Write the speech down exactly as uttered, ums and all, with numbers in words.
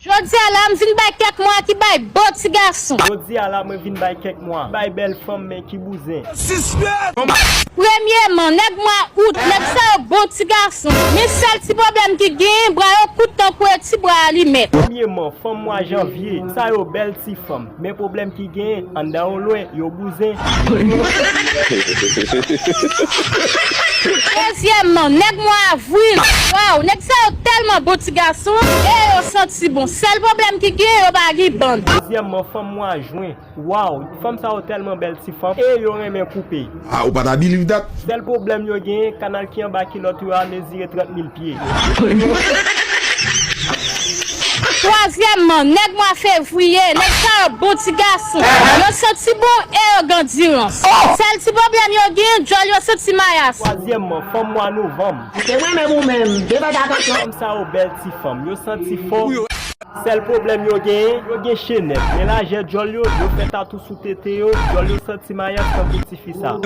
Jodi a la, m vin bay kèk mwa ki bay bo ti gason. Jodi a la, mwen vin bay kèk mwa bay bèl fanm, men ki bouzen. Premyeman, nèg mwa out, nèg sa yo bon ti gason. Men sèl ti pwoblèm ki genyen, bra yo kout tankou e ti bwa alimèt. Premyeman, fanm mwa janvye, sa yo bèl ti fanm. Men pwoblèm ki genyen, anndan yo lwen, yo bouzen. Dezyèmman, nèg mwa avril. Waw, nèg sa yo tèlman bon ti gason e yo santi bon. Sèl pwoblèm ki genyen, yo pa gen bann. Dezyèmman, fanm mwa jen. Waw, fanm sa yo tèlman bèl ti fanm e yo renmen koupe. Ah, ou pa ta believe that? Sèl pwoblèm yo genyen, kanal ki anba kilòt yo a mezire trant mil pye. Twazyèmman, nèg mwa fevriye, nèg sa yo bon ti gason. Yo santi bon e yo gen andirans. Sèl ti pwoblèm yo genyen, djòl yo santi mayas. Twazyèmman, fanm mwa novanm. Se mwen menm ou menm, de fè atansyon. Fanm sa yo bèl ti fanm, yo santi fò. Sèl pwoblèm yo genyen, yo gen chenèt. Men lajè djòl yo, yo fè tatou sou tete yo, djòl yo santi mayas tankou tifi sa.